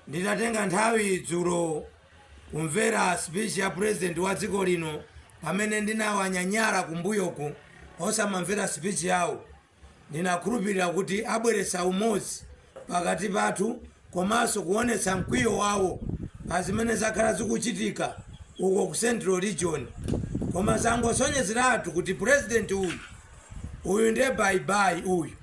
Nditatenga nthawi dzulo kumvera speech ya president wa dziko lino, pamene ndinawanyanyala kumbuyoku osamamvera speech yawo, ndinakhulupirira kuti abweretsa umodzi pakati pathu komanso kuonetsa mkwiyo wawo pa zimene zakhala zikuchitika uko ku Central Region. Koma zangosonyezeratu kuti president uyu, uyu ndiye bye-bye uyu.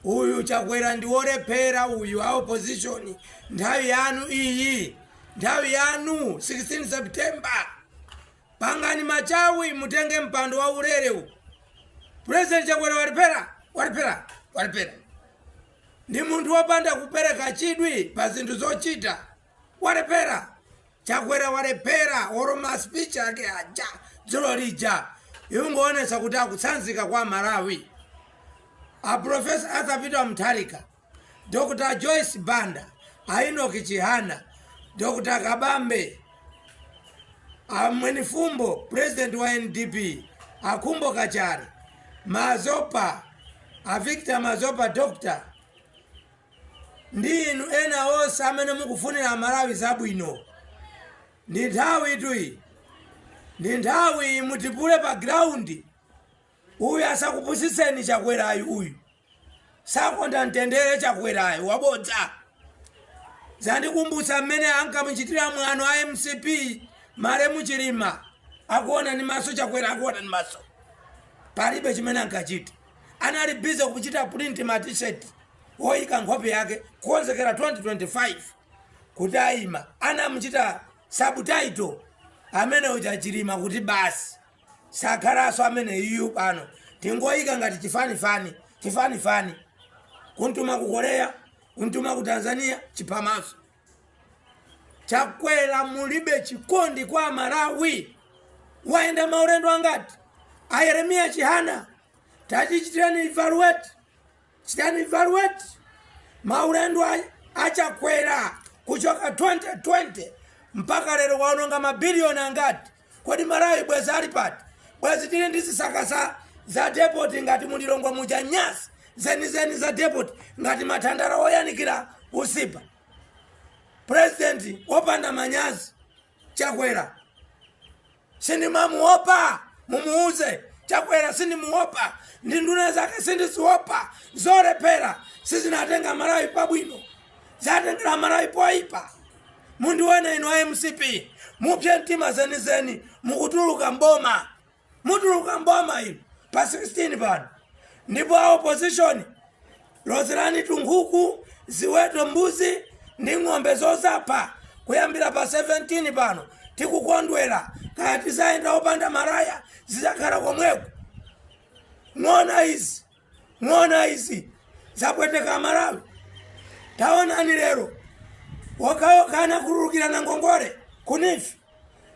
Uyu Chakwera ndi wolephera uyu. A opposition, nthawi yanu iyi, nthawi yanu. 16 September pangani machawi, mutenge mpando wa ulere uwu. President Chakwera walephera, walephera, walephera. Ndi munthu wopanda kupereka chidwi pa zinthu zochita. Walephera Chakwera, walephera. Olo ma speech ake aja dzulo lija ikungoonetsa kuti akutsanzika kwa Malawi. A Professor Arthur Peter Mutharika, Dr Joyce Banda, a Enoch Chihana, Dr Kabambe, a Mwenifumbo, president wa NDP, a Khumbo Kachali, Mazopa, a Victor Mazopa, doctor, ndi inu ena onse amene mukufunira Malawi zabwino, ndi nthawi ituyi, ndi nthawi mutipule pa ground. Uyu asakupusitseni Chakwerayu, uyu sakonda mtendere. Chakwerayu wabodza. Zandikumbutsa mmene ankamuchitira mwano a MCP malemu Chilima akuona ndi maso. Chakwera akuona ndi maso, palibe chimene ankachita. Anali busy kuchita print ma T-shirt woyika nkhope yake, kukonzekera 2025 kuti ayima. Anamuchita subtitle amene uja Chilima kuti basi, sakhalanso amene iyu pano, tingoyika ngati chifanifani, chifanifani, kuntuma ku Korea, kuntuma ku Tanzania, chiphamaso. Chakwera mulibe chikondi kwa Malawi. Wayenda maulendo angati? A Yeremiya Chihana, tachichitirani evaluate, chitani evaluate maulendo aChakwera kuchoka 2020 mpaka lero. Waononga mabiliyoni angati? Kodi Malawi bwezi ali pati? Bwezi tili ndi zisakasa za depot ngati mu Lilongwe muja, nyasi zenizeni za depot ngati mathandala oyanikira usipa. President wopanda manyazi Chakwera, sindimamuopa. Mumuuze Chakwera sindimuopa, ndi nduna zake sindiziopa. Zolephera, sizinatenga Malawi pabwino, zatengera Malawi poipa. Mundione inu a MCP, mupye mtima zenizeni, mukutuluka mboma, mutuluka mboma inu pa 16 pano. Ndipo a opposition, lozerani tunkhuku, ziweto, mbuzi ndi ng'ombe zozapha. Kuyambira pa 17 pano tikukondwera, kaya tizayenda opanda maraya, zizakhala komweko. Ng'ona izi, ng'ona izi zapweteka Malawi. Taonani lero wokhawokha anakhululukirana ngongole ku NEEF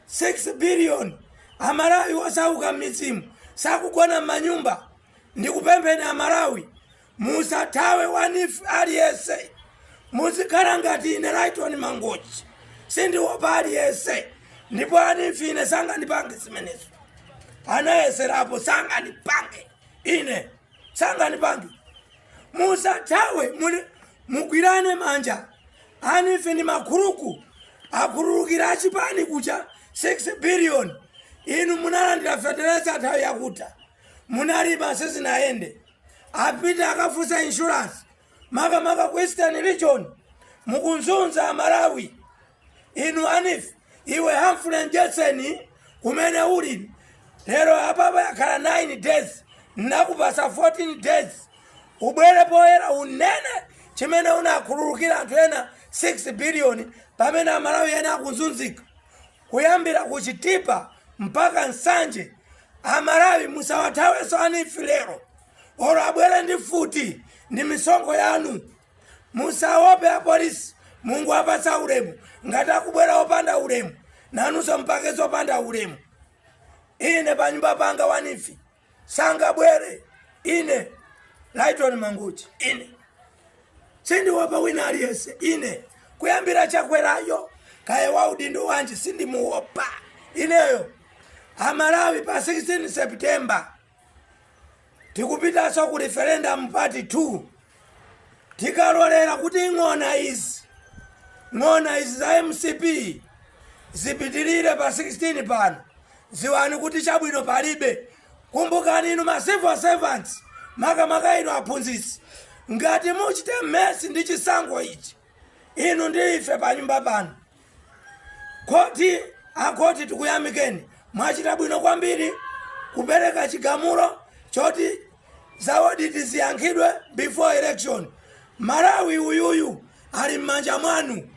6 billion. Amalawi osauka m'midzimu sakugona m'manyumba. Ndikupempheni Amalawi, musathawe wa NEEF aliyense, muzikhala ngati ine Lighton Mangochi, sindiopa aliyense. Ndipo a NEEF ine sangandipange zimenezo, anayeserapo, sangandipange ine, sangandipange. Musathawe, mugwirane manja. A NEEF ndi ma crook, akhululukira achipani kucha 6 billion. Inu munalandira fetereza nthawi yakuta, munalima, sizinayende. Apite akafunsa insurance, makamaka ku Eastern Region, mukunzunza Amalawi inu a NEEF. Iwe Humphrey Jensen, kumene uli lero, apapa yakhala 9 days, nakupasa 14 days, ubwere poyera unene chimene unakhululukira anthu ena 6 billion pamene Amalawi ena akuzunzika kuyambira ku Chitipa mpaka Nsanje. Amalawi, musawathawenso a NEEF lero, olo abwere ndi futi, ndi misonkho yanu. Musaope apolisi, Mungu apatsa ulemu. Ngati akubwera opanda ulemu, nanunso mpake zopanda ulemu. Ine panyumba panga wa NEEF sangabwere. Ine Lighton Mangochi, ine sindiopa wina aliyense. Ine kuyambira Chakwerayo, kaya wa udindo wanji, sindimuopa ineyo. Amalawi, pa 16 September tikupitanso ku referendum part 2. Tikalolera kuti ng'ona izi, Ng'ona izi za MCP zipitirire pa 16 pano, ziwani kuti chabwino palibe. Kumbukani inu ma civil servants, makamaka inu aphunzitsi, ngati muchite mess ndi chisankho ichi, inu ndi ife pa nyumba pano. Khoti, akhoti, tikuyamikeni, mwachita bwino kwambiri kupereka chigamulo choti za audit ziyankhidwe before election. Malawi uyuyu ali m'manja mwanu.